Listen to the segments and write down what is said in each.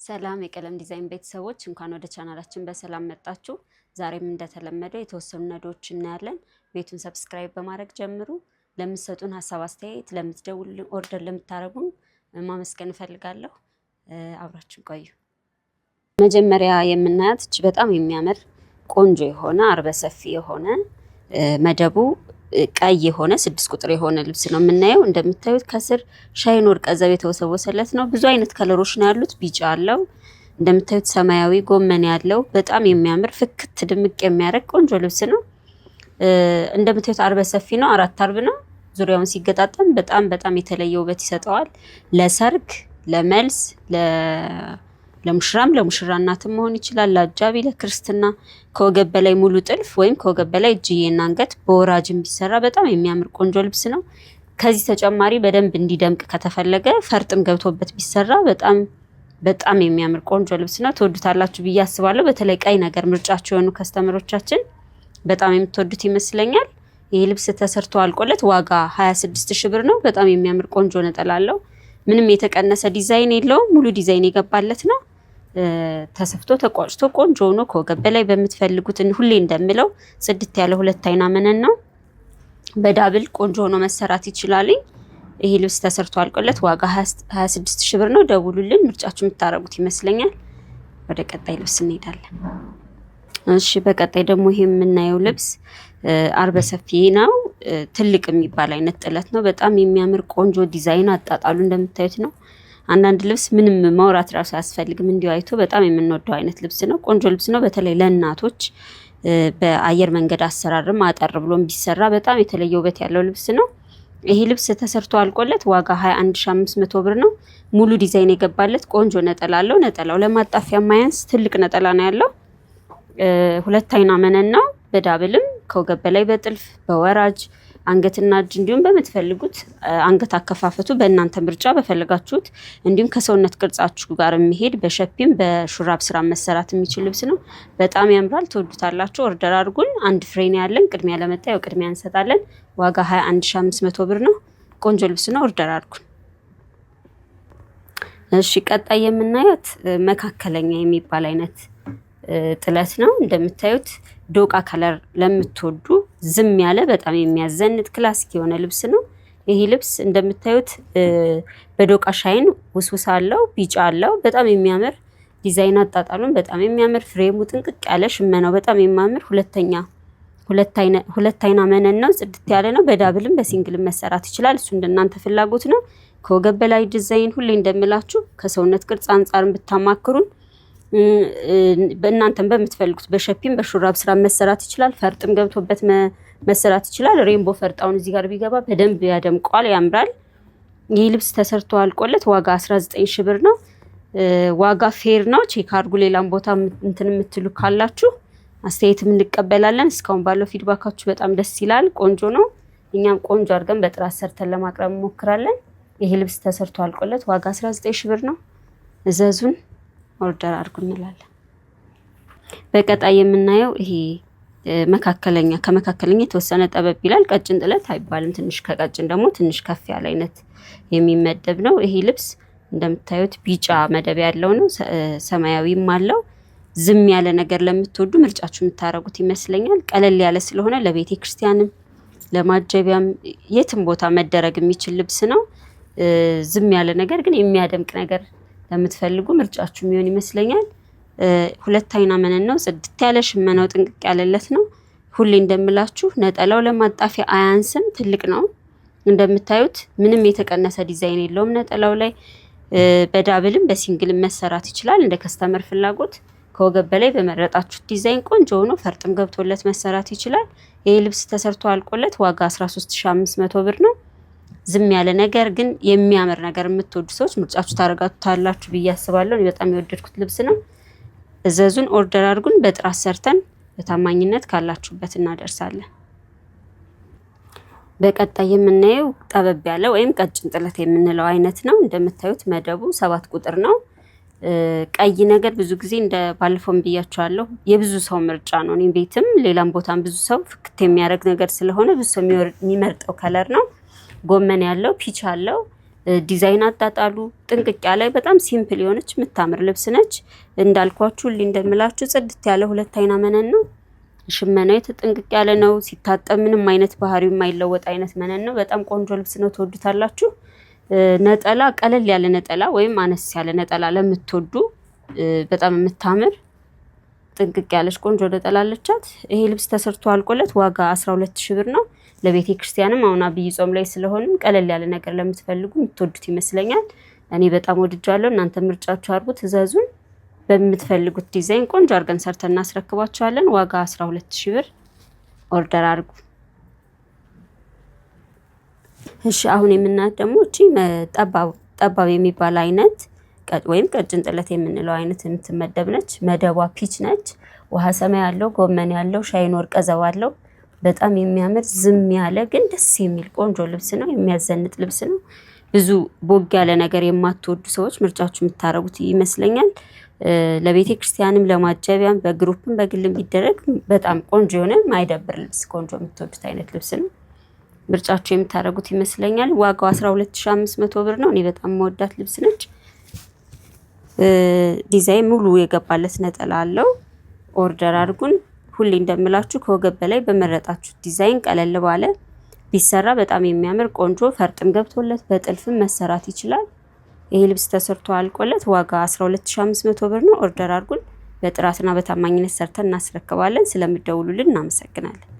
ሰላም የቀለም ዲዛይን ቤተሰቦች፣ እንኳን ወደ ቻናላችን በሰላም መጣችሁ። ዛሬም እንደተለመደው የተወሰኑ ነዶዎች እናያለን። ቤቱን subscribe በማድረግ ጀምሩ። ለምትሰጡን ሀሳብ አስተያየት፣ ለምትደውሉልን፣ order ለምታደርጉን ማመስገን እፈልጋለሁ። አብራችን ቆዩ። መጀመሪያ የምናያት እች በጣም የሚያምር ቆንጆ የሆነ አርበ ሰፊ የሆነ መደቡ ቀይ የሆነ 6 ቁጥር የሆነ ልብስ ነው የምናየው። እንደምታዩት ከስር shine ወርቀ ዘብ የተወሰወሰለት ነው። ብዙ አይነት color ኦች ነው ያሉት። ቢጫ አለው፣ እንደምታዩት ሰማያዊ ጎመን ያለው፣ በጣም የሚያምር ፍክት ድምቅ የሚያደርግ ቆንጆ ልብስ ነው። እንደምታዩት አርበ ሰፊ ነው። 4 አርብ ነው። ዙሪያውን ሲገጣጠም በጣም በጣም የተለየ ውበት ይሰጠዋል። ለሰርግ፣ ለመልስ፣ ለሙሽራም ለሙሽራ እናትም መሆን ይችላል። ለአጃቢ፣ ለክርስትና ከወገብ በላይ ሙሉ ጥልፍ ወይም ከወገብ በላይ እጅዬና አንገት በወራጅም ቢሰራ በጣም የሚያምር ቆንጆ ልብስ ነው። ከዚህ ተጨማሪ በደንብ እንዲደምቅ ከተፈለገ ፈርጥም ገብቶበት ቢሰራ በጣም በጣም የሚያምር ቆንጆ ልብስ ነው። ትወዱታላችሁ ብዬ አስባለሁ። በተለይ ቀይ ነገር ምርጫቸው የሆኑ customer ኦቻችን በጣም የምትወዱት ይመስለኛል። ይህ ልብስ ተሰርቶ አልቆለት ዋጋ 26 ሺህ ብር ነው። በጣም የሚያምር ቆንጆ ነጠላ አለው። ምንም የተቀነሰ ዲዛይን የለውም። ሙሉ ዲዛይን የገባለት ነው። ተሰፍቶ ተቋጭቶ ቆንጆ ሆኖ ከወገብ በላይ በምትፈልጉት፣ ሁሌ እንደምለው ጽድት ያለ ሁለት አይና መነን ነው። በ double ቆንጆ ሆኖ መሰራት ይችላል። ይሄ ልብስ ተሰርቶ አልቆለት ዋጋ 26 ሺህ ብር ነው። ደውሉልን፣ ምርጫችሁ የምታደርጉት ይመስለኛል። ወደ ቀጣይ ልብስ እንሄዳለን። እሺ፣ በቀጣይ ደግሞ ይሄ የምናየው ልብስ አርበ ሰፊ ነው። ትልቅ የሚባል አይነት ጥለት ነው። በጣም የሚያምር ቆንጆ ዲዛይን፣ አጣጣሉ እንደምታዩት ነው። አንዳንድ ልብስ ምንም ማውራት ራሱ አያስፈልግም። እንዲሁ አይቶ በጣም የምንወደው አይነት ልብስ ነው። ቆንጆ ልብስ ነው። በተለይ ለእናቶች በአየር መንገድ አሰራርም አጠር ብሎም ቢሰራ በጣም የተለየ ውበት ያለው ልብስ ነው። ይሄ ልብስ ተሰርቶ አልቆለት ዋጋ 21500 ብር ነው። ሙሉ ዲዛይን የገባለት ቆንጆ ነጠላ አለው። ነጠላው ለማጣፊያ ማያንስ ትልቅ ነጠላ ነው ያለው። ሁለት አይና መነን ነው። በ double ም ከወገብ በላይ በጥልፍ፣ በወራጅ፣ አንገትና እጅ እንዲሁም በምትፈልጉት አንገት አከፋፈቱ በእናንተ ምርጫ በፈለጋችሁት እንዲሁም ከሰውነት ቅርጻችሁ ጋር የሚሄድ በ shape ም በሹራብ ስራ መሰራት የሚችል ልብስ ነው። በጣም ያምራል። ትወዱታላችሁ። Order አድርጉን። አንድ ፍሬ ነው ያለን። ቅድሚያ ለመጣ ያው ቅድሚያ እንሰጣለን። ዋጋ 21500 ብር ነው። ቆንጆ ልብስ ነው። Order አድርጉን። እሺ፣ ቀጣይ የምናያት መካከለኛ የሚባል አይነት ጥለት ነው። እንደምታዩት ዶቃ color ለምትወዱ ዝም ያለ በጣም የሚያዘንጥ classic የሆነ ልብስ ነው። ይሄ ልብስ እንደምታዩት በዶቃ shine ውስውስ አለው፣ ቢጫ አለው። በጣም የሚያምር ዲዛይን፣ አጣጣሉን በጣም የሚያምር፣ frame ኡ ጥንቅቅ ያለ፣ ሽመናው በጣም የሚያምር፣ ሁለተኛ ሁለት አይና መነን ነው። ጽድት ያለ ነው። በ double ም በ single ም መሰራት ይችላል። እሱ እንደናንተ ፍላጎት ነው። ከወገብ በላይ ዲዛይን፣ ሁሌ እንደምላችሁ ከሰውነት ቅርጽ አንጻርን ብታማክሩን በእናንተም በምትፈልጉት በ shape ም በሹራብ ስራ መሰራት ይችላል። ፈርጥም ገብቶበት መሰራት ይችላል። Rainbow ፈርጣውን እዚህ ጋር ቢገባ በደንብ ያደምቀዋል፣ ያምራል። ይህ ልብስ ተሰርቶ አልቆለት ዋጋ 19 ሺህ ብር ነው። ዋጋ fair ነው። Check አድርጉ። ሌላም ቦታ እንትን የምትሉ ካላችሁ አስተያየትም እንቀበላለን። እስካሁን ባለው feedback ኣችሁ በጣም ደስ ይላል። ቆንጆ ነው። እኛም ቆንጆ አድርገን በጥራት ሰርተን ለማቅረብ እንሞክራለን። ይሄ ልብስ ተሰርቶ አልቆለት ዋጋ 19 ሺህ ብር ነው። እዘዙን፣ order አድርጉ እንላለን። በቀጣይ የምናየው ይሄ መካከለኛ፣ ከመካከለኛ የተወሰነ ጠበብ ይላል። ቀጭን ጥለት አይባልም። ትንሽ ከቀጭን ደግሞ ትንሽ ከፍ ያለ አይነት የሚመደብ ነው። ይሄ ልብስ እንደምታዩት ቢጫ መደብ ያለው ነው። ሰማያዊም አለው። ዝም ያለ ነገር ለምትወዱ ምርጫችሁ የምታደርጉት ይመስለኛል። ቀለል ያለ ስለሆነ ለቤተ ክርስቲያንም ለማጀቢያም የትም ቦታ መደረግ የሚችል ልብስ ነው። ዝም ያለ ነገር ግን የሚያደምቅ ነገር ለምትፈልጉ ምርጫችሁ የሚሆን ይመስለኛል። ሁለት አይና መነን ነው። ጽድት ያለ ሽመናው ጥንቅቅ ያለለት ነው። ሁሌ እንደምላችሁ ነጠላው ለማጣፊያ አያንስም፣ ትልቅ ነው። እንደምታዩት ምንም የተቀነሰ ዲዛይን የለውም። ነጠላው ላይ በዳብልም በሲንግልም መሰራት ይችላል እንደ customer ፍላጎት። ከወገብ በላይ በመረጣችሁት ዲዛይን ቆንጆ ሆኖ ፈርጥም ገብቶለት መሰራት ይችላል። ይህ ልብስ ተሰርቶ አልቆለት ዋጋ 13500 ብር ነው። ዝም ያለ ነገር ግን የሚያምር ነገር የምትወዱ ሰዎች ምርጫችሁ ታደርጋታላችሁ ብዬ አስባለሁ። በጣም የወደድኩት ልብስ ነው። እዘዙን፣ order አድርጉን። በጥራት ሰርተን በታማኝነት ካላችሁበት እናደርሳለን። በቀጣይ የምናየው ጠበብ ያለ ወይም ቀጭን ጥለት የምንለው አይነት ነው። እንደምታዩት መደቡ 7 ቁጥር ነው። ቀይ ነገር ብዙ ጊዜ እንደ ባለፈውም ብያቸዋለሁ የብዙ ሰው ምርጫ ነው። እኔም ቤትም ሌላም ቦታም ብዙ ሰው ፍክት የሚያደርግ ነገር ስለሆነ ብዙ ሰው የሚመርጠው color ነው። ጎመን ያለው፣ peach አለው። ዲዛይን አጣጣሉ ጥንቅቅ ያለ በጣም simple የሆነች የምታምር ልብስ ነች። እንዳልኳችሁ ሁሌ እንደምላችሁ ጽድት ያለ ሁለት አይና መነን ነው። ሽመናው ጥንቅቅ ያለ ነው። ሲታጠብ ምንም አይነት ባህሪው የማይለወጥ አይነት መነን ነው። በጣም ቆንጆ ልብስ ነው። ትወዱታላችሁ። ነጠላ ቀለል ያለ ነጠላ ወይም አነስ ያለ ነጠላ ለምትወዱ በጣም የምታምር ጥንቅቅ ያለች ቆንጆ ነጠላ አለቻት። ይሄ ልብስ ተሰርቶ አልቆለት ዋጋ 12,000 ብር ነው። ለቤተ ክርስቲያንም አሁን አብይ ጾም ላይ ስለሆንም ቀለል ያለ ነገር ለምትፈልጉ የምትወዱት ይመስለኛል። እኔ በጣም ወድጃለሁ። እናንተ ምርጫችሁ አድርጉ፣ ትዘዙን። በምትፈልጉት ዲዛይን ቆንጆ አድርገን ሰርተን እናስረክባችኋለን። ዋጋ 12,000 ብር። order አድርጉ። እሺ አሁን የምናያት ደግሞ እቺ ጠባብ የሚባል አይነት ወይም ቀጭን ጥለት የምንለው አይነት የምትመደብ ነች። መደቧ peach ነች። ውሃ ሰማይ ያለው፣ ጎመን ያለው፣ shine ወርቀ ዘብ አለው። በጣም የሚያምር ዝም ያለ ግን ደስ የሚል ቆንጆ ልብስ ነው። የሚያዘንጥ ልብስ ነው። ብዙ ቦግ ያለ ነገር የማትወዱ ሰዎች ምርጫችሁ የምታደርጉት ይመስለኛል። ለቤተ ክርስቲያንም ለማጀቢያም በ group ም በግልም ቢደረግ በጣም ቆንጆ የሆነ ማይደብር ልብስ፣ ቆንጆ የምትወዱት አይነት ልብስ ነው። ምርጫችሁ የምታደርጉት ይመስለኛል። ዋጋው 12,500 ብር ነው። እኔ በጣም መወዳት ልብስ ነች። ዲዛይን ሙሉ የገባለት ነጠላ አለው። order አድርጉን። ሁሌ እንደምላችሁ ከወገብ በላይ በመረጣችሁት ዲዛይን ቀለል ባለ ቢሰራ በጣም የሚያምር ቆንጆ ፈርጥም ገብቶለት በጥልፍም መሰራት ይችላል። ይሄ ልብስ ተሰርቶ አልቆለት ዋጋ 12,500 ብር ነው። order አድርጉን። በጥራትና በታማኝነት ሰርተን እናስረክባለን። ስለምደውሉልን እናመሰግናለን።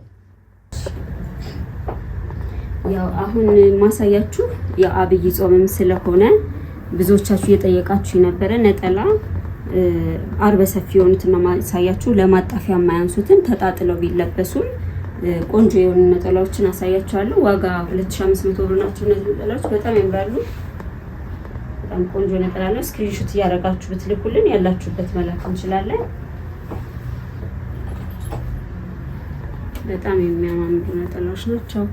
ያው አሁን ማሳያችሁ የአብይ ጾምም ስለሆነ ብዙዎቻችሁ እየጠየቃችሁ የነበረ ነጠላ አርበ ሰፊ የሆኑትን ነው ማሳያችሁ። ለማጣፊያ የማያንሱትን ተጣጥለው ቢለበሱም ቆንጆ የሆኑ ነጠላዎችን አሳያችኋለሁ። ዋጋ 2500 ብር ናቸው። እነዚህ ነጠላዎች በጣም ያምራሉ። በጣም ቆንጆ ነጠላ ነው። screenshot እያደረጋችሁ ብትልኩልን ያላችሁበት መላክ እንችላለን። በጣም የሚያማምሩ ነጠላዎች ናቸው።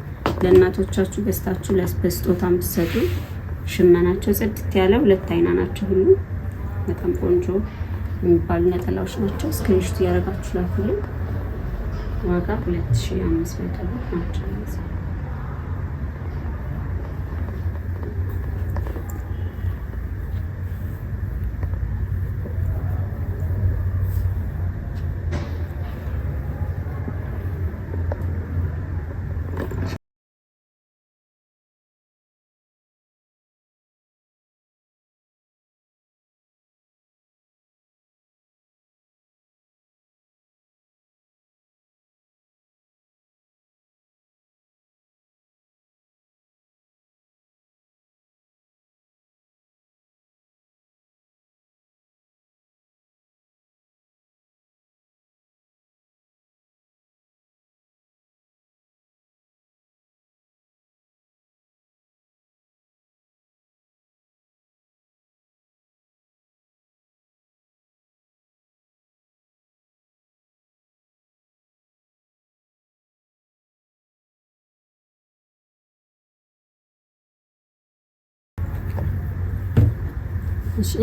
ለእናቶቻችሁ ገዝታችሁ በስጦታ ብትሰጡ ሽመናቸው ጽድት ያለ ሁለት አይና ናቸው። ሁሉ በጣም ቆንጆ የሚባሉ ነጠላዎች ናቸው። screenshot እያደረጋችሁ ላኩልን። ዋጋ 2500 ብር ናቸው።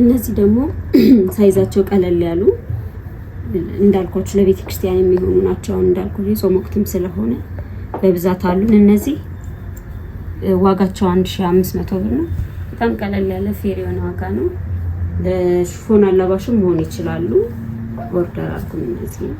እነዚህ ደግሞ size ኣቸው ቀለል ያሉ እንዳልኳችሁ ለቤተ ክርስቲያን የሚሆኑ ናቸው። አሁን እንዳልኳችሁ የጾም ወቅትም ስለሆነ በብዛት አሉን። እነዚህ ዋጋቸው 1500 ብር ነው። በጣም ቀለል ያለ fair የሆነ ዋጋ ነው። ለሽፎን አላባሽም መሆን ይችላሉ። order አድርጉን እነዚህ።